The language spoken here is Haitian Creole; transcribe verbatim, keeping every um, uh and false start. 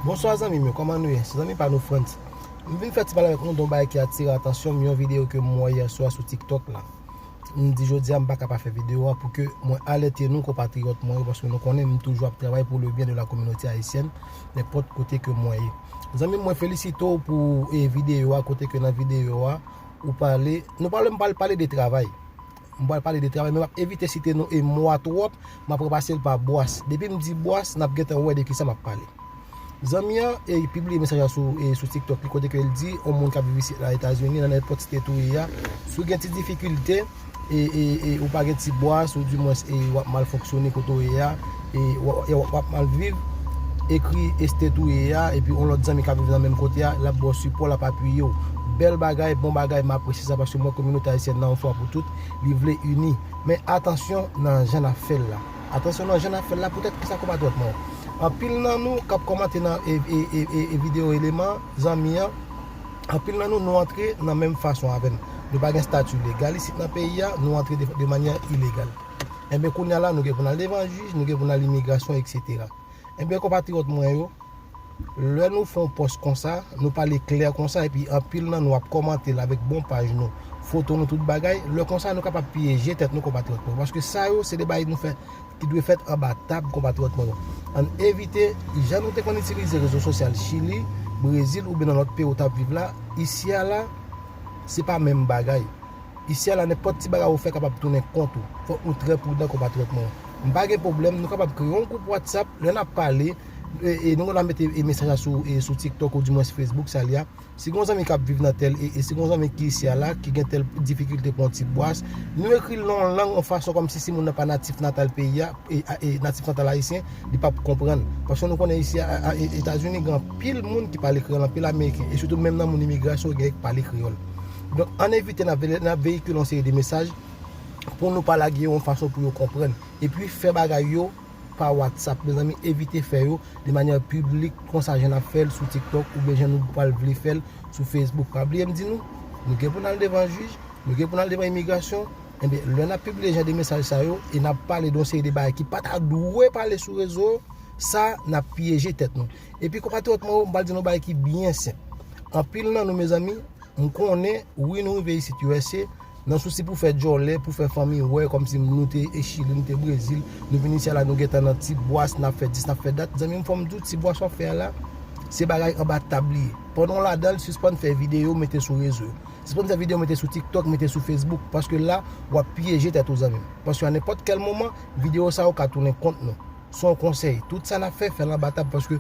Bonswa zanmi m yo, kòman nou ye? Se zanmi pa nou Frantz. M vin fè ti pale avèk nou de yon bagay ki atire atansyon m, yon videyo ke m wè yè swa sou TikTok la. M di jodi a m pa ka pa fè videyo a pou ke mwen alète nou konpatriyòt mwen yo, paske nou konnen m toujou ap travay pour le bien de la communauté haïtienne, nenpòt kote ke mwen ye. Zanmi m, mwen felisite w pou e, videyo a, kote ke nan videyo a, ou pale, nou pale, m pral pale de travay. M pral pale de travay, men m ap evite site non e mo a twòp, m ap repase l pa bwas. Depi m di bwas, n ap gentan wè de kisa m ap pale. Zanmi an e pibliye mesaj la sou, e, sou TikTok li, kote ke l di yon moun k ap viv isit la Etazini, nan nenpòt state ou ye a, si w gen ti difikilte, e, e, e ou pa gen ti bwas, ou dimwens e w ap mal fonksyone kote w ye a, e w ap, w ap mal viv, ekri state ou ye a, epi yon lòt zanmi k ap viv nan menm kote a, l ap ba w sipò, l ap apiye w. Bèl bagay, bon bagay, m apresye sa paske mwen kominote ayisyèn nan yon fwa pou tout, li vle ini. Men atansyon nan jan n ap fè l la. Atansyon nan jan n ap fè l la, poutèt kisa konpatriyòt mwen yo? Anpil nan nou k ap kòmante nan e, e, e, e, e videyo eleman, zanmi an, anpil nan nou, nou antre nan menm fason avè m. Nou pa gen stati legal isit nan peyi a, nou antre de, de manyè ilegal. Enben, kounye a la, nou gen pou n al devan jij, nou gen pou n al imigrasyon, etsetera. Enben, konpatriyòt mwen yo, lè nou fè yon pòs konsa, nou pale klè konsa, epi anpil nan nou ap kòmante l avèk bon paj nou, foto nou, tout bagay, lè konsa nou kapab pyeje tèt nou, konpatriyòt mwen yo. Paske sa yo, se de bagay nou fè ki dwe fèt anba tab, konpatriyòt mwen yo. Ann evite, jan nou te konn itilize rezo sosyal Chili, Brezil oubyen nan lòt peyi w t ap viv la, isi a la, se pa menm bagay. Isi a la, nenpòt ti bagay ou fè kapab tounen kont ou. Fòk nou trè pridan, konpatriyòt mwen yo. M pa gen pwoblèm, nou kapab kreye yon gwoup WhatsApp, lè n ap pale, e, e nou konn ap mete e mesaj la sou, e sou TikTok oudimwens Facebook, sa l ye a. Si gen yon zanmi k ap viv nan tèl, e, e si gen yon zanmi ki isi a la, ki gen tèl difikilte pou yon ti bwas, nou ekri l nan yon lang, yon fason kòmsi si moun nan pa natif natal peyi a, e, a, e natif natal ayisyen, li p ap konprann. Paske nou konnen isi a, a, e, Etazini, gen anpil moun ki pale kreyòl, anpil Ameriken, e sitou menm nan moun imigrasyon, gen ki pale kreyòl. Donk, ann evite n ap ve-, n ap veyikile yon seri de mesaj pou nou pa lage yo yon fason pou yo konprann. Epi fè bagay yo pa WhatsApp, mezanmi, evite fè yo de manyè piblik, konsa jan n ap fè l sou TikTok, oubyen jan nou pral vle fè l sou Facebook. Pa bliye m di nou, nou gen pou n al devan jij, nou gen pou n al devan imigrasyon. Enben, lè n ap pibliye jan de mesaj sa yo, e n ap pale de yon seri de bagay ki pa ta dwe pale sou rezo yo, sa, n ap pyeje tèt nou. Epi, konpatriyòt mwen yo, m pral di nou yon bagay ki byen senp. Anpil nan nou, mezanmi, m konnen, wi, nou rive isit U S A, nan sousi pou fè djòlè, pou fè fanmi wè, kòmsi nou te e Chili, nou te Brezil, nou vin isi a la, nou gentan nan ti bwas, n ap fè dis, n ap fè dat. Zanmi m, fò m di w, ti bwas w ap fè a la, se bagay anba tab li ye. Pandan w ladan l, sispann fè videyo, mete sou rezo yo. Sispann fè videyo, mete sou TikTok, mete sou Facebook, paske la, w ap pyeje tèt ou, zanmi m. Paske a nenpòt kèl moman, videyo sa yo ka tounen kont nou. Se yon konsèy. Tout sa n ap fè, fè l anba tab, paske